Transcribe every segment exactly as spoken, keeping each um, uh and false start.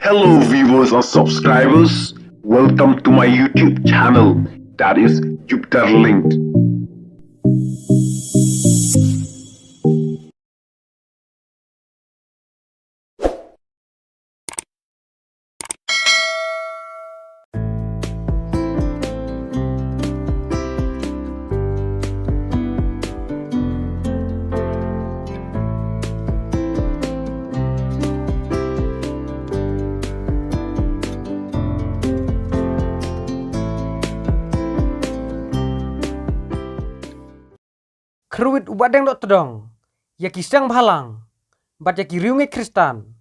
Hello, viewers and subscribers. Welcome to my YouTube channel, that is Jupiter Linked. Khrwit u Bahdeng Dohtdong ïa ki seng bhalang bad ïa ki riewngeit Khristan.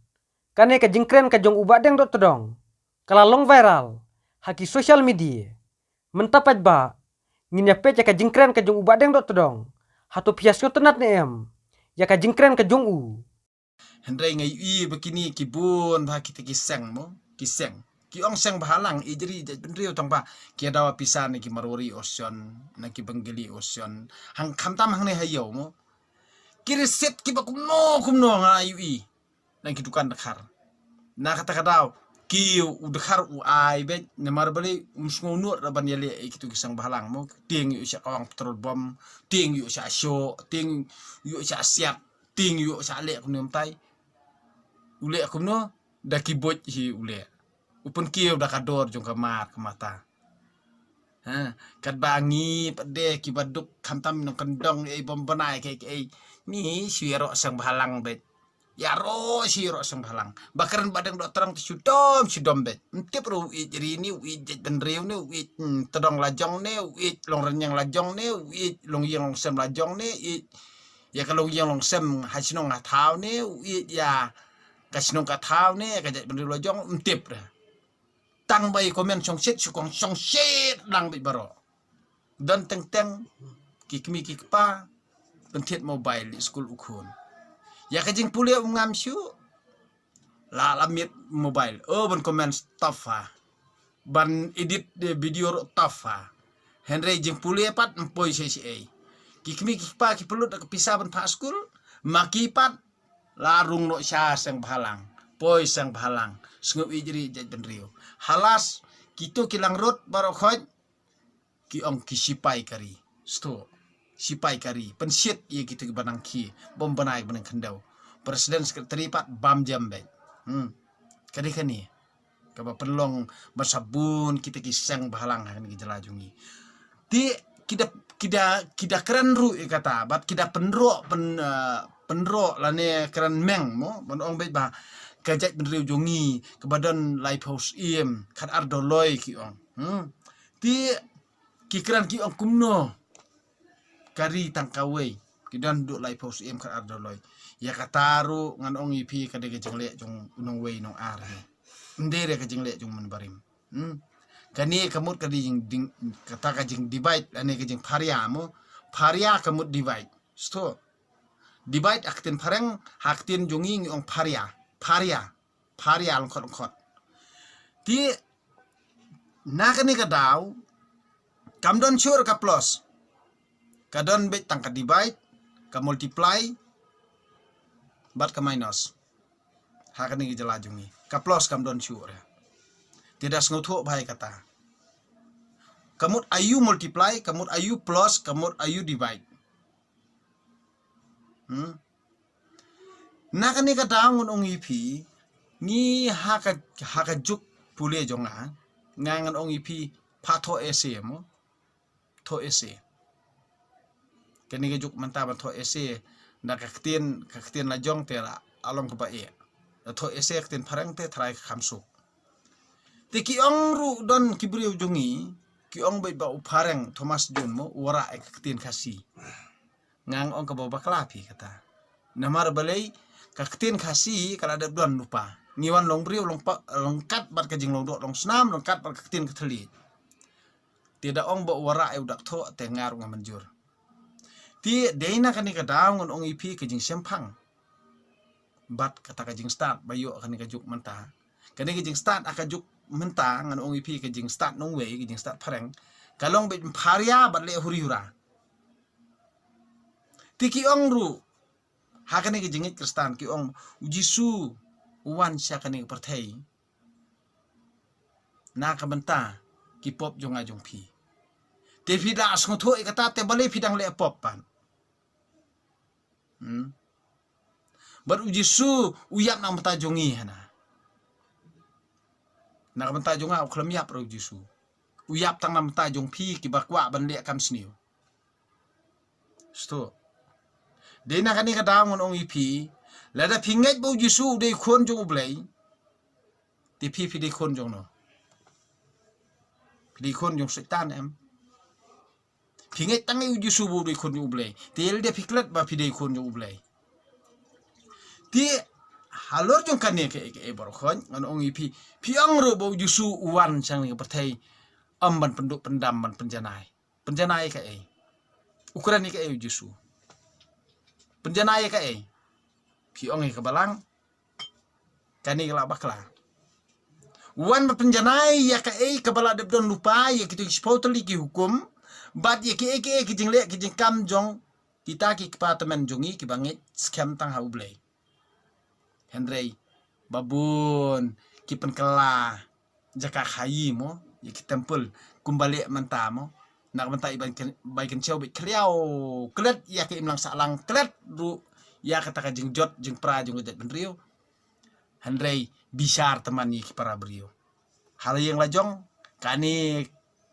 Kane ka jingkren ka jong u Bahdeng Dohtdong ka la long viral ha ki social media. Mynta pat ba ngin ïa peit ïa ka jingkren ka jong u Bahdeng Dohtdong, hato phi ïa sngewtynnad ne em ïa ka jingkren ka jong u? Hynrei nga ïohi ba kine ki bun bha kita ki seng mo, ki seng. Ki ong seng bhalang, ijri jaitbynriew tang ba ki ïa dawa pisa na ki Marwari Ocean, na ki Bengali Ocean. Hang khamtam hangne ha ïew mo. Ki receipt kiba kumno kumno nga ïohi na ki dukan dkhar. Na kata ka daw ki u dkhar u ai beit, namar balei, um sngew nud ra ban ïaleh ïa kitu ki seng bhalang mo. Tieng ïoh sha kawang petrol bom, tieng ïoh sha shoh, tieng ïoh sha siat, tieng ïoh sha leh kumne, mynta u leh kumno? Da ki buit hi u leh. U pynkiew da ka dor jong ka mar ka mata. Ha, katba ngi pat de kiba duk khamtam nongkyndong ei bym bnai kaei kaei. Ngi shu ïaroh seng bhalang beit. Ïaroh shu ïaroh seng bhalang. Ba kren Bahdeng Dohtdong te shu dom shu dom beit. Ym tip ruh u ïeit ri ne, u ïeit jaitbynriew ne, u ïeit, hmm, tdong lajong ne, u ïeit longrynïeng lajong ne, u ïeit longïing longsem lajong ne, ïeit ïa ka longïing longsem ha shnong ha thaw ne, u ïeit ïa ka shnong ka thaw ne, ka jaitbynriew lajong, ym tip re. Tang ba i comment shongshit, shu kong shongshit lang beit baroh. Don teng teng ki kmie ki kpa pynthied mobile i skul u khun. Ïa ka jingpule um ngam shuh. La la miet mobile. Oh, ban comment tough ha. Ban edit, eh, video ruh tough ha. Hynrei jingpule pat ym poi shisha ei. Ki kmie ki kpa ki pynlut da ka pisa ban phah skul. Ma ki pat la rung noh sha seng bhalang. Poi seng bhalang. Sngew ïeit ri jaitbynriew. Halas, kito ki langrut baroh khoit ki ong ki sipai ka ri. Sto. Sipai ka ri. Pynshit ïa kito kiba nang khie. Bym bnai ba nang khyndew. President secretary pat bam jam beit. Hmm. Ka dei kane kaba pynlong ban sa bun kita ki seng bhalang ha kane ka jylla jong ngi. Te ki da, ki da, ki da kren ruh ïa kata, bad ki da pynroh, pyn, eh, pynroh lane kren meng mo, ban ong beit ba ka jaitbynriew jong ngi kaba don laiphew syiem, khatar doloi ki ong. Hmm. Te ki kren ki ong kumno? Ka ri tang kawei. Ki don duh laiphew syiem, khatar doloi. Ïa kata ruh ngan ong ïa phi ka dei ka jingleh jong u nongwei nongar hi. Ym dei re ka jingleh jong u mynbarim. Hmm. Kane ka mut ka dei jing, jing, kata ka jingdivide, lane ka jingpharia mo. Pharia ka mut divide. Sto. Divide ha ka ktien phareng, ha ka ktien jong ngi ngi ong pharia. Pharia. Pharia lyngkhot lyngkhot. Te na kane ka daw kam don shuh ka plus. Ka don beit tang ka divide, ka multiply, bad ka minus. Ha kane ka jylla jong ngi. Ka plus kam don shuh re. Te da sngewthuh bha ïa kata. Ka mut aiu multiply, ka mut aiu plus, ka mut aiu divide. Hmm. Na kane ka daw ngan ong ïa phi, ngi ha ka, ha ka juk pule jong nga, nga ngan ong ïa phi, pha thoh essay mo. Thoh essay. Kane ka juk mynta ban thoh essay da ka ktien, ka ktien lajong te la long kaba eh. Da thoh essay ka ktien phareng te tharai ka kham suk. Te ki ong ruh don ki briew jong ngi ki ong beit ba u phareng Thomas June mo u wanrah ïa ka ktien Khasi. Nga ong kaba bakla phi kata. Namar balei, ka ktien Khasi ka la dep don lypa. Ngi wan long briew long pa, long kat bad ka jinglong doh long snam, long kat bad ka ktien ka thylliej. Te da ong ba u wanrah ïa u dak thoh te nga ruh nga mynjur. Te dei na kane ka daw ngan ong ïa phi ka jingshemphang bad kata ka jingstad ba ïoh kane ka juk mynta. Kane ka jingstad ha ka juk mynta ngan ong ïa phi ka jingstad nongwei, ka jingstad phareng. Ka long beit pharia bad leh huri hura. Te ki ong ruh ha kane ka jingngeit Khristan ki ong u Jisu u wan sha kane ka pyrthei na ka bynta ki pop jong nga jong phi. Te phi da sngewthuh ïa kata, te balei phi dang leh pop pat? Hmm. Bad u Jisu u ïap na ka bynta jong ngi hana. Na ka bynta jong nga u khlem ïap ruh u Jisu. U ïap tang na ka bynta jong phi kiba kwah ban leh kam sniew. Sngewthuh. Dei na kane ka daw ngan ong ïa phi, lada phi ngeit ba u Jisu u dei khun jong u Blei, te phi phi dei khun jong no? Phi dei khun jong Soitan em? Phi ngeit tang ïa u Jisu ba u dei khun jong u Blei, te lada phi klet ba phi dei khun jong u Blei, te halor jong kane kaei kaei baroh khoit ngan ong ïa phi, phi ong ruh ba u Jisu u wan sha kane ka pyrthei ym ban pynduh pyndam ban pynjanai. Pynjanai kaei? U kren ïa kaei u Jisu? Pynjanai ïa kaei? Phi ong ïa ka balang. Kane ka la bakla. Wan ba pynjanai ïa kaei kaba la dep don lypa, ïa kito ki shiphew tylli ki hukum, bad ïa kiei kiei ki jingleh ki jingkam jong kita ki kpa tymmen jong ngi kiba ngeit skhem tang ha u Blei. Hynrei ba bun ki pynkylla jaka khaïi mo, ïa ki temple kumba leh mynta mo, na ka bynta i bai kyn-, bai kynshew bad khliaw, klet ïa ka imlang sahlang, klet ruh ïa kata ka jingjot jingpra jong ka jaitbynriew. Hynrei bishar tymmen ïa ki para briew. Ha la ïing la jong kane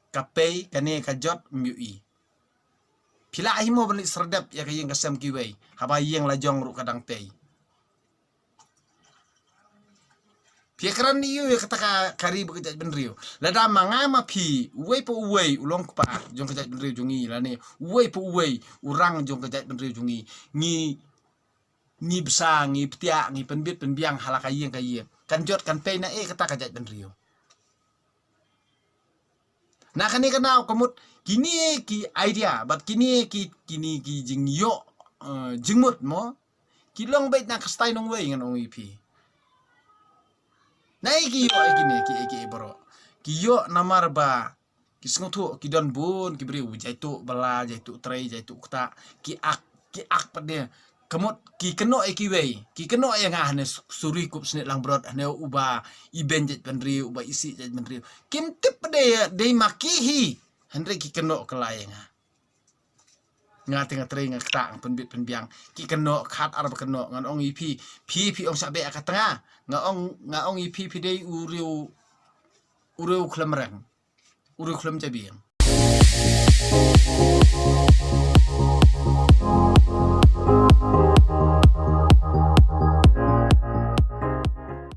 ka pei, kane ka jot ym ïohi. Phi lah hi mo ban leit serdep ïa ka ïing ka sem kiwei haba ïing la jong ruh ka dang pei? Phi ïakren ïa u ïa kata ka, ka ri bad ka jaitbynriew. Lada ma nga ma phi, uwei pa uwei u long kpa jong ka jaitbynriew jong ngi lane uwei pa uwei u rang jong ka jaitbynriew jong ngi, ngi, ngi bsa, ngi ptiah, ngi pynbit pynbiang ha la ka ïing ka ïing, kan jot kan pei na ei kata ka jaitbynriew? Na kane ka daw ka mut kine ki idea bad kine ki, kine ki jingïoh, eh, jingmut mo, ki long beit na ka style nongwei ngan ong ïa phi. Na ei ki ïoh ïa kine ki, ki baroh? Ki ïoh namar ba ki sngewthuh ki don bun ki briew, jaituh bylla, jaituh trei, jaituh ktah, ki ak, ki ak pat de. Ka mut ki kynnoh ïa kiwei, ki kynnoh ïa nga hane Suri Kupsnit Langbrot, hane uba iben jaitbynriew, uba isih jaitbynriew. Kim tip pat de dei ma ki hi, hynrei ki kynnoh kylla ïa nga. Nga te nga trei nga ktah nga pynbit pynbiang. Ki kynnoh khat arba kynnoh, ngan ong ïa phi, phi phi ong shah beh ïa ka tnga. Nga ong, nga ong ïa phi phi dei u riew, u riew khlem reng, u riew khlem jabieng.